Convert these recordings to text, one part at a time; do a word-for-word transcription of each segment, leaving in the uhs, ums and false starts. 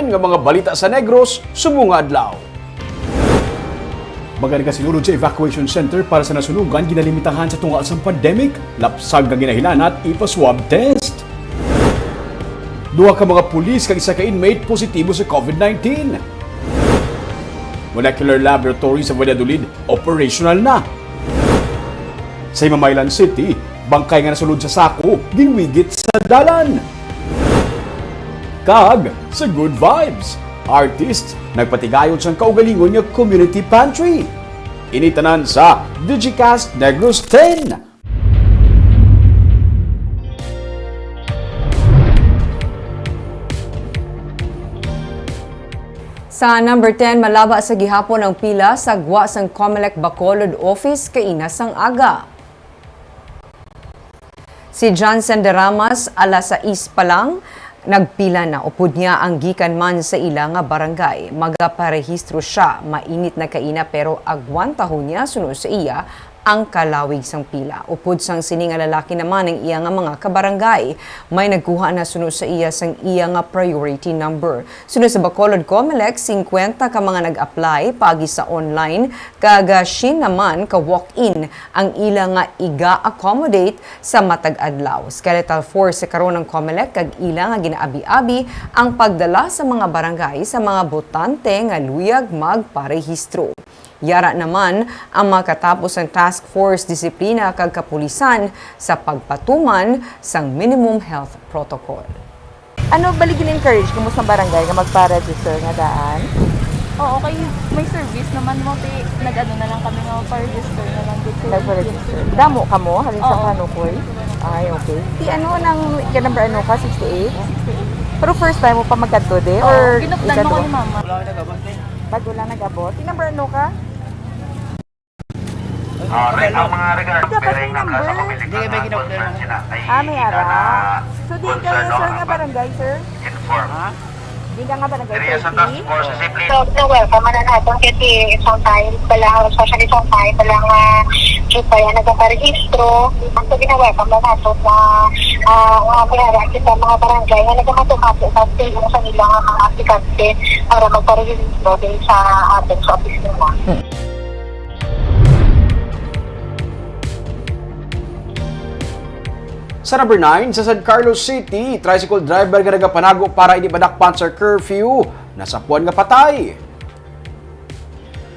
nga mga balita sa Negros subong nga adlaw. Magani ka sinulod sa evacuation center para sa nasunugan ginalimitahan sa tunga sang pandemic, lapsag nga ginahilanat ipa-swab test. Duha ka mga pulis kag isa ka inmate positibo sa COVID nineteen. Molecular Laboratory sa Valladolid operational na. Sa Himamaylan City, bangkay nga nasulod sa sako ginwigit sa dalan. Kag sa Good Vibes, artists nagpatigayon sang kaugalingon nga community pantry. Ini tanan sa Digicast Negros ten. Sa number ten, malaba sa gihapon ang pila sa gwa sang Comelec Bacolod Office kaina sang aga. Si Johnson Deramas, alas sais pa lang, nagpila na. Upod niya ang gikan man sa ila nga barangay. Magaparehistro siya, mainit na kaina pero agwantahon niya suno sa iya ang kalawig sang pila. Upod sang sini nga lalaki naman ang iya nga mga kabarangay. May nagkuha na suno sa iya sang iya nga priority number. Suno sa Bacolod Comelec, singkwenta ka mga nag-apply paagi sa online, kag, ah, siyam naman ka walk-in ang ila nga iga-accommodate sa matag adlaw. Skeletal force sa karon ang Comelec kag ila nga ginaabi-abi ang pagdala sa mga barangay sa mga botante nga luyag magparehistro. Yara naman ang makatapos ang task force disiplina kag kapulisan sa pagpatuman sang minimum health protocol. Ano, bali gin-encourage kamo sa barangay nga magpa-register nga daan? Oo, kay may service naman mo, ti nag-ano na lang kami nga pa-register na lang dito. Nagpa-register. Damo kamo, halin sa Oo. Kanukoy? Ay, okay. Ti ano nang, ka number ano ka, sixty-eight? Sixty-eight. Pero first time mo pa magkadto di? Oo, or ginupdan mo ikadto? Ko ni mama. Bago lang nag-abot. Ti number ano ka? Ah, right, ang mga regard, Dapat may number. Hindi, may ginupdan mo. Ah, may ara. So, di kayo, sir, nga barangay, sir? Inform. Ha? Di ka nga barangay, Diri sa thirty? Task force, simply. So, so welcome na natin kasi isang time pa lang, especially isang time pa lang, ah, dito yan, nagpaparehistro. Ang so, gina-welcome na natin na, ah, mga pihara kita mga barangay na nagmamato-mato sa tulong sa nila nga mga aplikante para magparehistro din sa atin sa opisina. Sa number nine, sa San Carlos City, tricycle driver nga nagapanago para hindi madakpan sa curfew, nasapuan nga patay.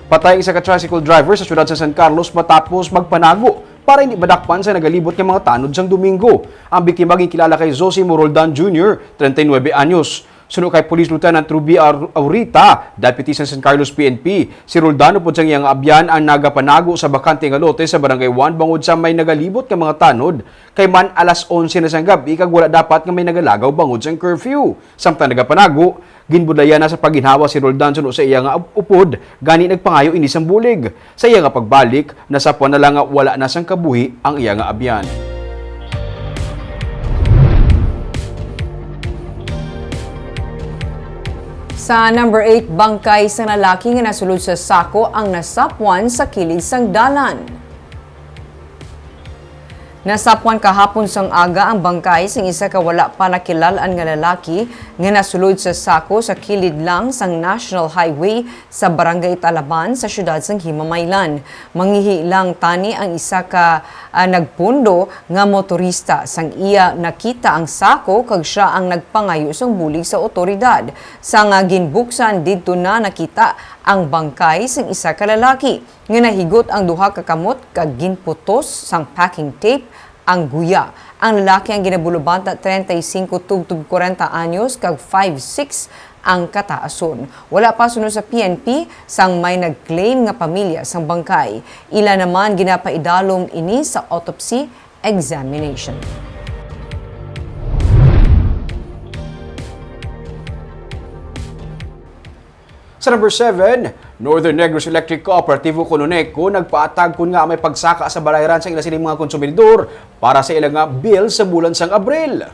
Patay ang isa ka tricycle driver sa siyudad sa San Carlos matapos magpanago para hindi madakpan sa nagalibot nga mga tanod sang Domingo. Ang biktima ginkilala kay Zosimo Roldan Junior, treinta y nueve anyos. Suno kay Police Lieutenant Ruby Ar-, Aurita, Deputy sa San Carlos P N P, si Roldan upod sang iyang abyan ang nagapanago sa bakante nga lote sa Barangay one bangod sa may nagalibot nga mga tanod, kay man alas onse na sang gab-i kag wala dapat nga may nagalagaw bangod sang curfew. Samtang nagapanago, ginbudlayan na sa pagginhawa si Roldan suno sa iya nga up-, upod, gani nagpangayo ini sang bulig. Sa iya nga pagbalik, nasapuan na lang nga wala na sang kabuhi ang iya nga abyan. Sa number eight, bangkay sang lalaki nga nasulod sa sako ang nasapuan sa kilid sang dalan. Nasapuan kahapon sang aga ang bangkay sang isa ka wala pa nakilal-an nga lalaki nga nasulod sa sako sa kilid lang sang National Highway sa Barangay Talaban sa siyudad sang Himamaylan. Mangihi lang tani ang isa ka, ah, nagpundo nga motorista sang iya nakita ang sako kag sia ang nagpangayo sang bulig sa awtoridad. Sang, ah, ginbuksan, didto na nakita ang bangkay sang isa ka lalaki nga nahigot ang duha ka kamot kag ginputos sang packing tape ang guya. Ang lalaki ang ginabulobanta treinta y cinco tubtob kwarenta anyos kag five six ang kataason. Wala pa suno sa P N P sang may nag-claim nga pamilya sang bangkay. Ila naman ginapaidalom ini sa autopsy examination. Sa number seven, Northern Negros Electric Cooperativo, kuno NECO, nagpaatag kon ngaa may pagsaka sa balayran sa ila sining mga konsumidor para sa ila nga bill sa bulan sang Abril.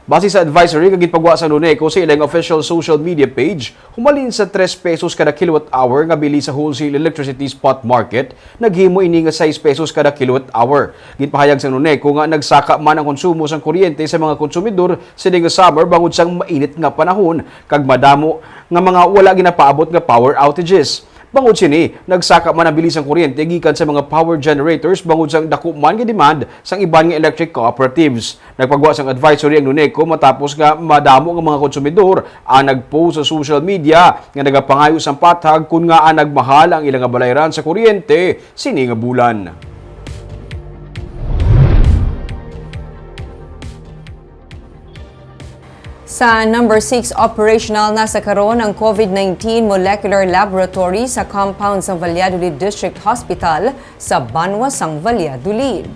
Base sa advisory nga ginpagwa sa NONECO sa ilang official social media page, humalin sa tres pesos kada kilowatt hour nga bili sa wholesale electricity spot market, naghimo ini nga sais pesos kada kilowatt hour. Ginpahayag sa NONECO nga nagsaka man ang konsumo sang kuryente sa mga konsumidor sining nga summer bangod sang mainit nga panahon kag madamo nga mga wala ginapaabot nga power outages. Bangod sini, nagsaka man ang bili sang kuryente gikan sa mga power generators bangod sang daku man nga demand sang iban nga electric cooperatives. Nagpagwa sang advisory ang NONECO matapos nga madamo nga mga konsumidor ang nag-post sa social media nga nagapangayo sang pathag kon ngaa nagmahal ang ila nga balayran sa kuryente sini nga bulan. Sa number six, operational na sa karon ang COVID nineteen Molecular Laboratory sa compound sang Valladolid District Hospital sa banwa sang Valladolid.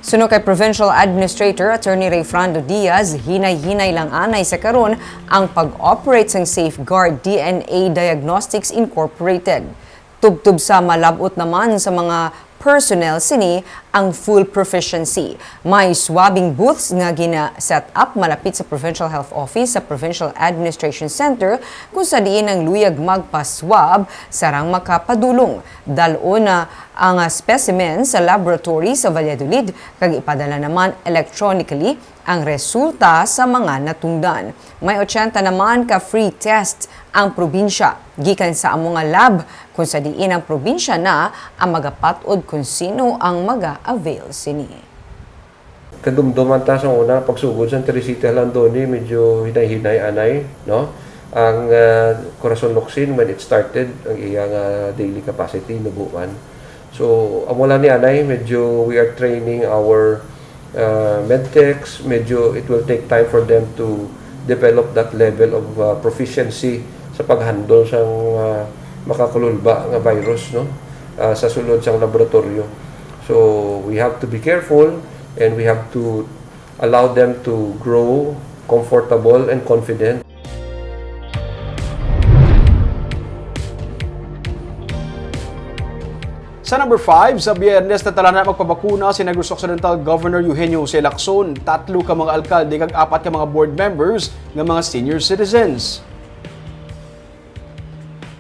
Suno kay Provincial Administrator Attorney Rayfrando Diaz, hinay-hinay lang anay sa karon ang pag-operate sang Safeguard D N A Diagnostics Incorporated. Tubtob sa malab-ot naman sa mga personnel sini ang full proficiency. May swabbing booths nga gina-set up malapit sa Provincial Health Office sa Provincial Administration Center kung sa diin ang luyag magpa-swab sarang makapadulong. Dal-on na ang specimen sa laboratory sa Valladolid kag ipadala naman electronically ang resulta sa mga natungdan. May ochenta naman ka free test ang probinsya gikan sa amo nga lab, kung sa diin ang probinsya na ang magapat-od kung sino ang maga-avail sini. Kadumduman ta sa una, pagsugod sa Teresita Jalandoni, medyo hinay-hinay anay, no? Ang, ah, Corazon Locsin, when it started, ang iyang, ah, daily capacity, nubuan. So, amo lang ni anay, medyo we are training our, uh, medtechs, medyo it will take time for them to develop that level of, uh, proficiency sa pag-handle sang, uh, makakululba nga virus, no? Uh, sa sulod sang laboratoryo. So, we have to be careful and we have to allow them to grow comfortable and confident. Sa number five, sa Biyernes na tala na magpabakuna si Negros Occidental Governor Eugenio Jose Lacson, tatlo ka mga alkalde kag apat ka mga board members nga mga senior citizens.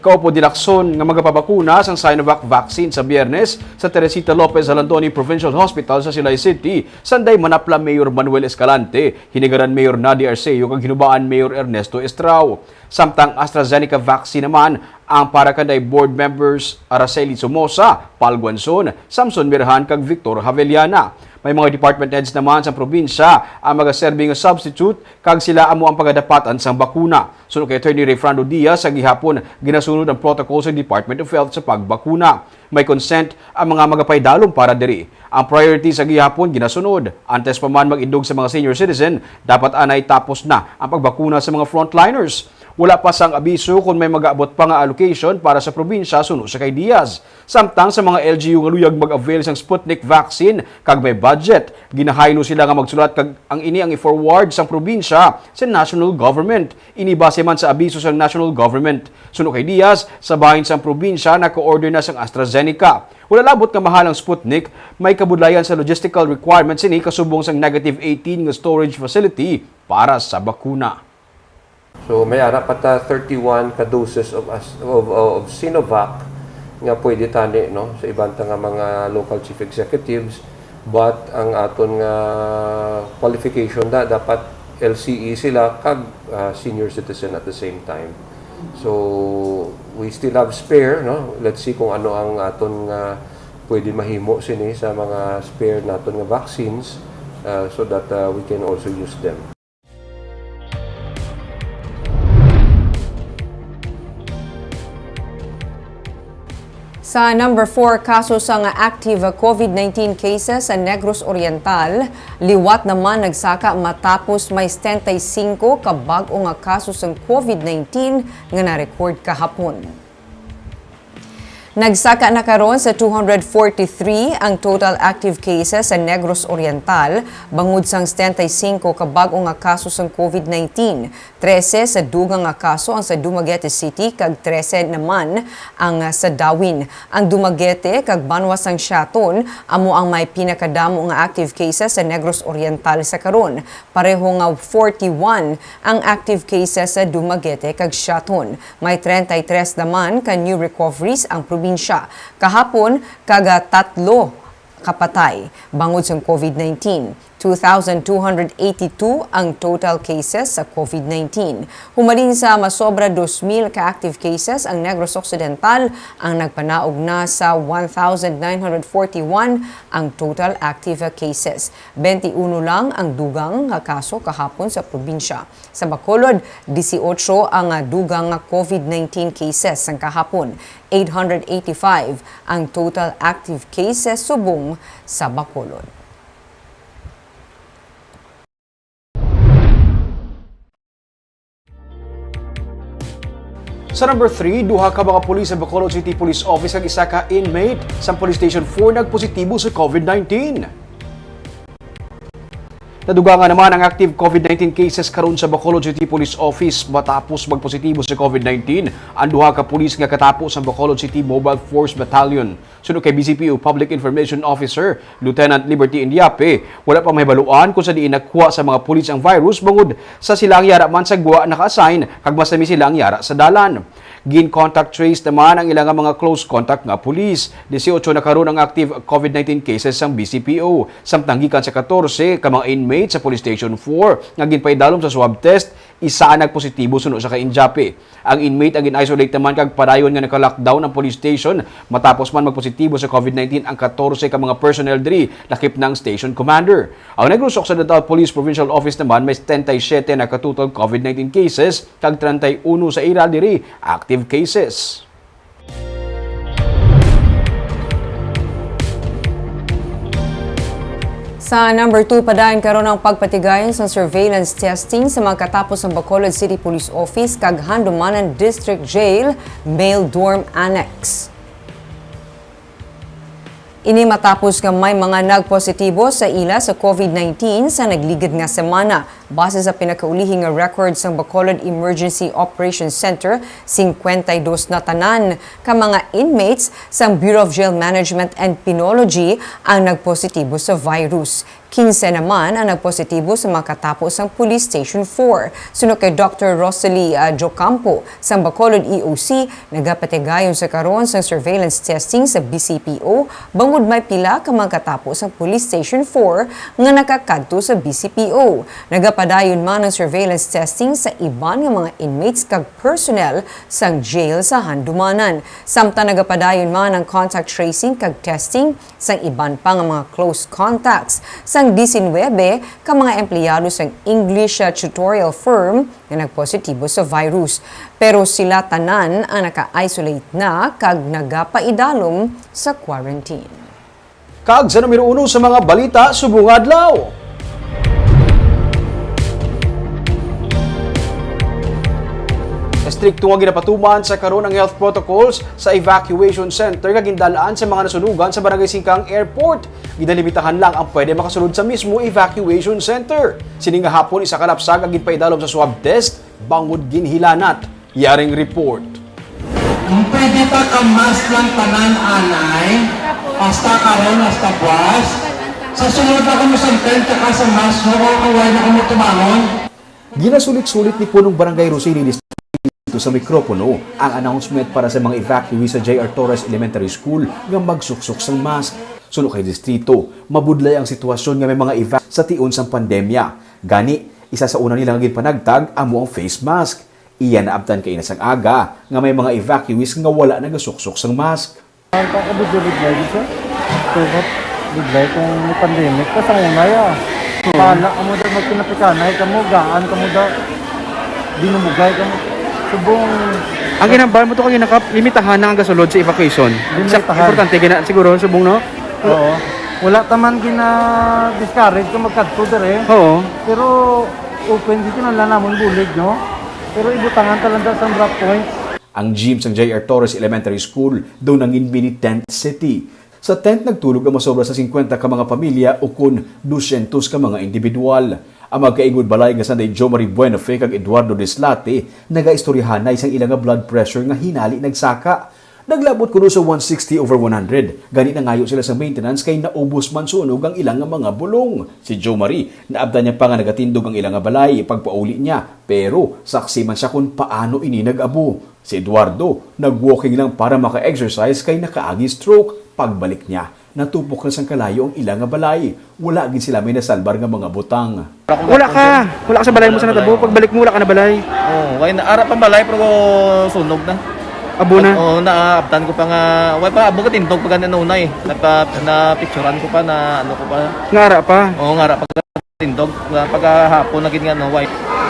Kaupod ni Lacson nga magapabakuna sang Sinovac vaccine sa Biyernes sa Teresita Lopez Jalandoni Provincial Hospital sa Silay City, sanday manapla Mayor Manuel Escalante, hinigaran Mayor Nadi Arceo kag hinubaan Mayor Ernesto Estrao. Samtang AstraZeneca vaccine naman ang para kanday board members Araceli Somoza, Pal Guanzon, Samson Mirhan kag Victor Haveliana. May mga department heads naman sa probinsya ang magaserbi nga substitute kag sila amo ang pagadapatan sang bakuna. Suno kay Attorney Rayfrando Diaz, sa gihapon ginasunod ang protocol sa Department of Health sa pagbakuna. May consent ang mga magapaidalom para diri. Ang priority sa gihapon ginasunod. Antes pa man mag-indog sa mga senior citizen, dapat anay tapos na ang pagbakuna sa mga frontliners. Wala pa sang abiso kon may mag-aabot pa nga allocation para sa probinsya suno sa kay Diaz. Samtang sa mga L G U nga luyag mag-avail sang Sputnik vaccine kag may budget, ginahaylo sila nga magsulat kag ang ini ang i-forward sang probinsya sa national government. Ini base man sa abiso sang national government. Suno kay Diaz, sa bahin sang probinsya naka-order na sang AstraZeneca. Wala labot nga mahal ang Sputnik, may kabudlayan sa logistical requirements sini kasubong sang negative eighteen nga storage facility para sa bakuna. So, may ara pa ta thirty-one ka doses of as-, of, of Sinovac nga pwede tani, no, sa iban ta nga mga local chief executives, but ang aton nga qualification da, dapat L C E sila kag, ah, senior citizen at the same time. So, we still have spare, no? Let's see kung ano ang aton nga pwede mahimo sini sa mga spare naton nga vaccines, ah, so that, ah, we can also use them. Sa number four, kaso sang active COVID nineteen cases sa Negros Oriental, liwat naman nagsaka matapos may setenta y cinco ka bag-o nga kaso sang COVID nineteen nga na-record kahapon. Nagsaka na karon sa two hundred forty-three ang total active cases sa Negros Oriental bangod sang setenta y cinco ka bag-o nga kaso sang COVID nineteen. Trese sa dugang nga kaso ang sa Dumaguete City kag trese naman ang sa Dawin. Ang Dumaguete kag banwa sang Siaton amo ang may pinakadamo nga active cases sa Negros Oriental sa karon. Pareho nga forty-one ang active cases sa Dumaguete kag Siaton. May treinta y tres naman ka new recoveries ang probinsya kahapon, kag tatlo ka patay bangod sang COVID nineteen. Two thousand two hundred eighty-two ang total cases sa COVID nineteen. Humalin sa masobra dos mil ka active cases ang Negros Occidental, ang nagpanaog na sa one thousand nine hundred forty-one ang total active cases. Twenty-uno lang ang dugang nga kaso kahapon sa probinsya. Sa Bacolod, dieciocho ang dugang nga COVID nineteen cases sang kahapon, eight hundred eighty-five ang total active cases subong sa Bacolod. Sa number three, duha ka mga pulis sa Bacolod City Police Office kag isa ka inmate sa Police Station four nagpositibo sa COVID nineteen. Nadugangan naman ang active COVID nineteen cases karon sa Bacolod City Police Office matapos magpositibo sa COVID nineteen ang duha ka pulis nga katapo sa Bacolod City Mobile Force Battalion. Suno kay B C P O Public Information Officer Lieutenant Liberty Indiape, wala pa mahibaluan kung sa diin nakuha sa mga pulis ang virus bangod sa sila ang yara man sa gwa naka-assign kag mas nami sila ang yara sa dalan. Gin-contact trace naman ang ila nga mga close contact nga pulis. Dieciocho na karon ang active COVID nineteen cases sang B C P O, samtang gikan sa katorse ka mga inmate sa Police Station four nga ginpaidalom sa swab test, isa ang nagpositibo suno sa ka-Indiape. Ang inmate ang gin-isolate naman kag padayon nga naka-lockdown ang police station matapos man magpositibo sa COVID nineteen ang katorse ka mga personnel diri, lakip na ang station commander. Ang Negros Occidental Police Provincial Office naman may setenta y siete na ka total COVID nineteen cases kag treinta y uno sa ira diri active cases. Sa number two, padayon karon ang pagpatigayon sa surveillance testing sa mga katapo sang Bacolod City Police Office kag Handumanan District Jail Male Dorm Annex. Ini matapos nga may mga nagpositibo sa ila sa COVID nineteen sa nagligad nga semana. Base sa pinakaulihi nga record sang Bacolod Emergency Operations Center, singkwenta y dos na tanan ka mga inmates sang Bureau of Jail Management and Penology ang nagpositibo sa virus. Kinse naman ang nagpositibo sa mga katapo sang Police Station four. Suno kay Doctor Rosalie, ah, Jocampo, sang Bacolod E O C, nagapatigayon sa karon sang surveillance testing sa B C P O, bangod may pila ka mga katapo sang Police Station four nga nakakadto sa B C P O. Nagapadayon man ang surveillance testing sa iban nga mga inmates kag personnel sang jail sa Handumanan. Samtang nagapadayon man ang contact tracing kag testing sang iban pa nga mga close contacts sang disinwebe ka mga empleyado sang English, ah, tutorial firm nga nagpositibo sa virus. Pero sila tanan ang naka-isolate na kag nagapaidalom sa quarantine. Kag sa numero uno sa mga balita subong adlaw. Estrikto nga ginapatuman sa karon ang health protocols sa evacuation center nga gindal-an sa mga nasunugan sa Barangay Singkang Airport. Ginalimitahan lang ang pwede makasulod sa mismo evacuation center. Sini nga hapon, isa ka lapsag ang ginpaidalom sa swab test bangod ginhilanat. Yaring report. Pwede pa ka mask lang tanan, anay. Hasta karon, hasta buwas. Sa sunod na kamo sa tent, ka sa mask, no? O kaway na kamo tumangon. Ginasulit-sulit ni Punong Barangay Rosini Distrito sa mikropono ang announcement para sa mga evacuees sa J R Torres Elementary School nga magsuksok sang mask. Suno kay Distrito, mabudlay ang sitwasyon nga may mga evac sa tion sang pandemya. Gani, isa sa una nila nga ginpanagtag amo ang face mask. Iya naabtan kaina sang aga nga may mga evacuees nga wala nagasuksok sang mask. Ang kakabudlay-budlay, di siya? Kaya budlay kung may pandemic pa sa una, ya. Oo. Bahala kamo da, magpinapikanay kamo, gaan kamo da, binumugay kamo. Subong. Ang ginhambal mo to kay nakap-, limitahan na ang gasulod sa evacuation. Sa limitahan. Importante gina-, siguro, subong, no? Oo. Wala ta man gina-discourage kung magkadto dere. Oo. Pero open di kinahanglan namon bulig, no? Pero ibutangan ta lang da sa drop points. Ang gym sang J R Torres Elementary School daw nangin mini tent city. Sa tent nagtulog ang masobra sa singkwenta ka mga pamilya ukon dusyentos ka mga individual. Ang magkaingod balay nga sanday Jo Marie Buenofe kag Eduardo Dislate nagaistoryahanay sang ila nga blood pressure nga hinali nagsaka. Naglabot kuno sa one sixty over one hundred, gani nangayo sila sa maintenance kay naubos man sunog ang ila nga mga bulong. Si Jo Marie, naabtan niya pa nga nagatindog ang ila nga balay pagpauli niya, pero saksi man siya kon paano ini nag-abo. Si Eduardo, nag-walking lang para maka-exercise kay nakaagi stroke. Pagbalik niya, natupok na sang kalayo ang ila nga balay. Wala gid sila may nasalbar nga mga butang. Wala ka. Wala ka sa balay mo sa natabo. Pagbalik mo, wala ka na balay. Oh, way na ara pa balay pero sunog na. Abo na. Oo, naabtan ko pa nga, way pa abo ka tindog pa gani una eh. Napa, na picturean ko pa na ano ko pa. Nga ara pa. Oo, nga ara pa tindog. Nga pagkahapon na gid nga no, way.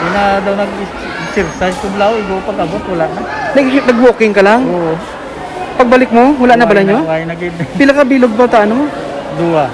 Una daw nag-exercise ko blaw, igo pag-abot, wala na. Nag-, nag-walking ka lang? Oo. Pagbalik mo, wala na balay nyo? Way na gid. Pila ka bilog ba ta, ano? Duwa.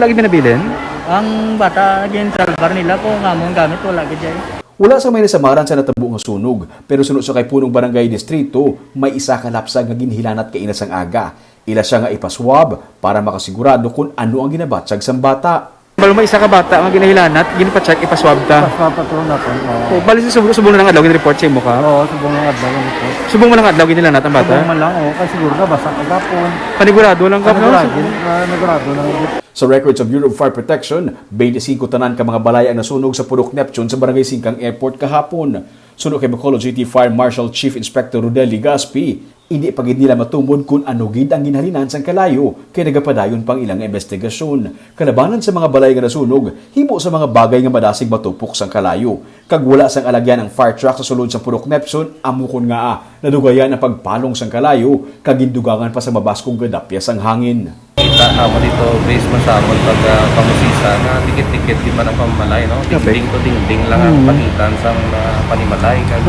Wala gid binabilin? Ang bata, ginsalbar nila ko nga among gamit, wala gid ay. Wala sa may nasamaran sa natabo nga sunog, pero suno sa kay punong barangay distrito, may isa ka lapsag nga ginhilanat kaina sang aga. Ila siya nga ipaswab para makasigurado kon ano ang ginabatyag sang bata. Balo, may isa ka bata nga ginahilanat, ginpa-check, ipaswab ta. Paswab pa to naton, oo. O, bali sa subong, subong na lang adlaw, gin-report sa imo ka? Oo, subong na lang adlaw, gin-report. Subong man lang adlaw, ginahilanat ang bata? Subong man lang, oo, kay siguro na, basa kagapon. Panigurado lang ka, no? Panigurado, ah, panigurado lang. Sa records sa Bureau of Fire Protection, twenty-five tanan ka mga balay ang nasunog sa Purok Neptune sa Barangay Singkang Airport kahapon. Suno kay Bacolod City Fire Marshal Chief Inspector Rodel Legaspi, hindi pa gid nila matumod kon ano gid ang ginhalinan sang kalayo, kay nagapadayon pa ang ilang investigasyon. Kalabanan sa mga balay nga nasunog, himo sa mga bagay nga madasig matupok sang kalayo. Kag wala sang alagyan ang fire truck sa sulod sang Purok Neptune, amo kon ngaa nadugayan ang pagpalong sang kalayo, kag gindugangan pa sa mabaskog nga dapyas ang hangin. Kita namo dito, based man sa amon pag, ah, pangusisa, nga dikit-dikit di man ang pamamalay, no? Dingding to dingding lang ang pagitan sang, ah, panimalay kag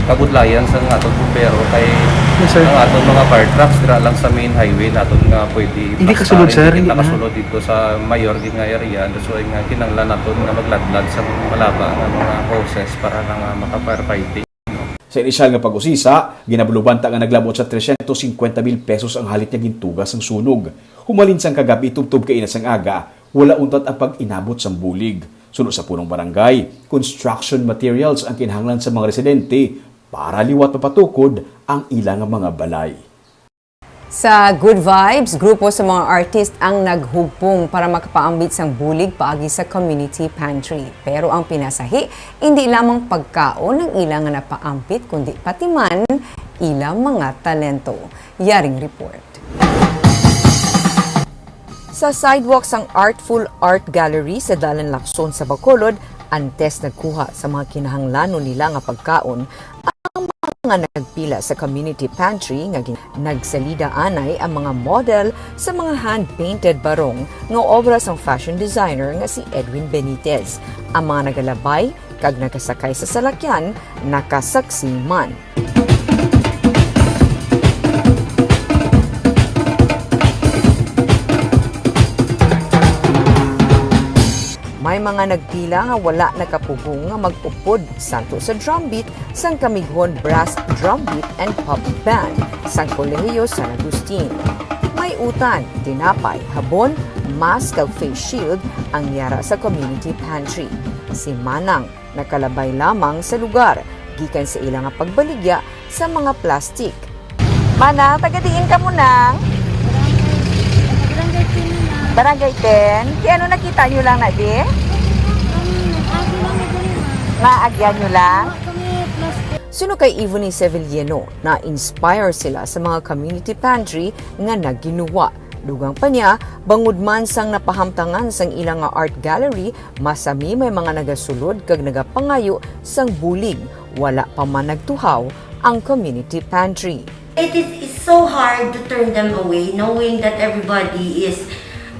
kabudlayan sang aton bumbero kay ang aton mga fire trucks dira lang sa main highway naton nga pwede. Hindi kasulod, sir, hindi na kasulod dito sa mayor gid nga area. That's why nga kinahanglan naton nga magladlad sa malaba nga mga hoses para lang, ah, maka-firefighting. Sa inisyal nga pag-usisa, ginabulubanta nga naglabot sa tresyentos singkwenta mil pesos ang halit nga gintuga sang sunog. Humalin sang kagab-i tubtob kaina sang aga, wala untat ang pag-inabot sang bulig. Suno sa punong barangay, construction materials ang kinahanglan sa mga residente para liwat mapatukod ang ila nga mga balay. Sa Good Vibes, grupo sa mga artist ang naghugpong para makapaambit sang bulig paagi sa community pantry. Pero ang pinasahi, indi lamang pagkaon ang ila nga napaampit, kundi pati man ila mga talento. Yaring report. Sa sidewalk sang Artful Art Gallery sa Dalan Lacson sa Bacolod, antes nagkuha sa mga kinahanglanon nila nga pagkaon, ang mga nagpila sa community pantry nga gin-, nagsalida anay ang mga model sa mga hand-painted barong nga obra sang fashion designer nga si Edwin Benitez. Ang mga nagalabay kag nagasakay sa salakyan nakasaksi man. May mga nagpila nga wala nakapugong nga mag-upod santo sa drum beat sang Kamighon Brass Drum Beat and Pop Band sang Kolehiyo San Agustin. May utan, tinapay, habon, mask kag face shield ang yara sa community pantry. Si Manang nakalabay lamang sa lugar gikan sa ila nga pagbaligya sa mga plastik. Manang, taga diin ka, Manang? Barangay ten na. Barangay ten? Kay ano nakita nyo lang na di? Ang nag-agi lang na diri, ma'am. Naagyan nyo lang? Wala kami plastic. Suno kay Ivone Sevillano, na-inspire sila sa mga community pantry nga naginuwa. Dugang pa niya, bangod man sang napahamtangan sang ila nga art gallery, masami may mga nagasulod kag nagapangayo sang bulig. Wala pa man nagtuhaw ang community pantry. It is, it's so hard to turn them away, knowing that everybody is,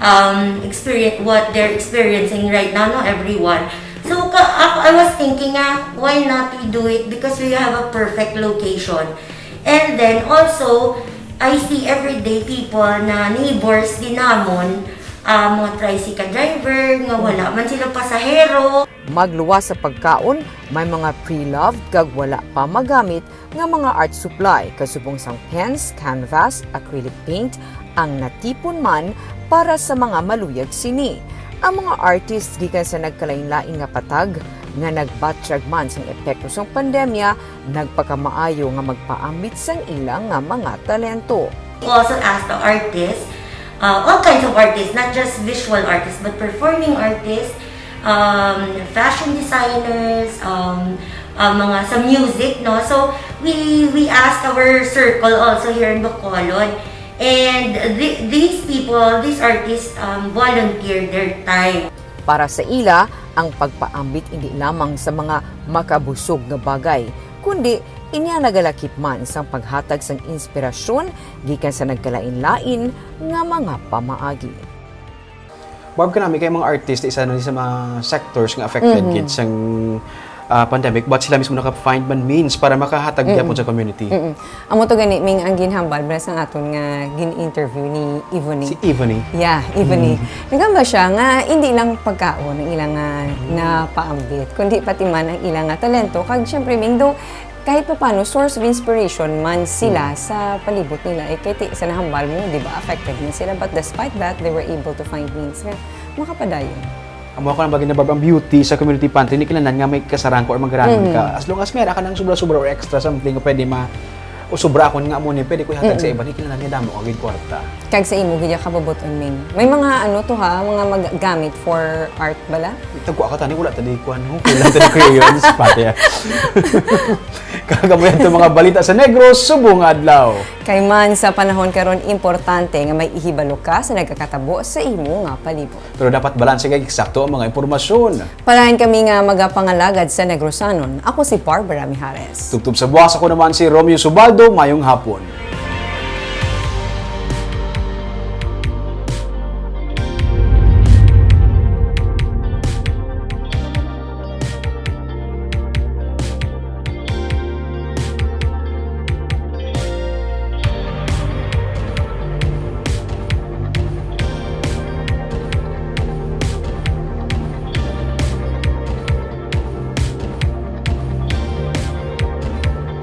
um, experience what they're experiencing right now, no, everyone. So, ka-, ako, I was thinking, ah, why not we do it because we have a perfect location. And then also, I see everyday people na neighbors din namon, Ah, mga tricycle driver nga wala man sila pasahero. Magluwas sa pagkaon, may mga pre-loved kag wala pa magamit nga mga art supply, kasubong sang pens, canvas, acrylic paint, ang natipon man para sa mga maluyag sini. Ang mga artist gikan sa nagkalainlain nga patag nga nagbatyag man sang epekto sang pandemya, nagpakamaayo nga magpaambit sang ila nga mga talento. We also ask the artists, uh, all kinds of artists, not just visual artists, but performing artists, um, fashion designers, um, uh, mga sa music, no? So, we we ask our circle also here in Bacolod, and th- these people, these artists, um, volunteer their time. Para sa ila, ang pagpaambit indi lamang sa mga makabusog nga bagay, kundi inya nagalakip man sang paghatag sang inspirasyon gikan sa nagkalainlain nga mga pamaagi. Barb, kanami kay mga artist, isa na ni sa mga sectors nga affected gid sang ah, pandemic, but sila mismo naka-find man means para makahatag gyapon sa community. Mm. Amo to gani, Ming, ang ginhambal bala sang aton nga gin-interview ni Ivone. Si Ivone. Yeah, Ivone. Nagamba siya nga hindi lang pagkaon ang ilang nga napaambit, kundi pati man ang ilang nga talento. Kag syempre, Ming, do kahit paano source of inspiration man sila sa palibot nila. Eh, kay ti- sa nahambal mo, di ba, affected man sila. But despite that, they were able to find means nga makapadayon. Amo ako lang bagay na, Barb, ang beauty sa community pantry, hindi kinahanglan nga may kasarangko or magaranon ka. As long as may ara ka ng sobra-sobra or extra something nga pwede ma o sobra akon nga amo ni, pwede ko ihatag sa iba, hindi kinahanglan nga damo ka gid kwarta. Kag sa imo gid kabubot-on, Ming. May mga ano to ha, mga maggamit for art bala? Tagwa ka tani, wala tani kuan, no? Kulang tani crayons, pati. Kagamuyan to mga balita sa Negros subong nga adlaw. Kay man sa panahon karon, importante nga may ihibalo ka sa nagakatabo sa imo nga palibot. Pero dapat balanse kag eksakto ang mga impormasyon. Palayan kami nga magapangalagad sa Negrosanon. Ako si Barbara Mijares. Tubtob sa buwas, ako naman si Romeo Subaldo. Mayong hapon.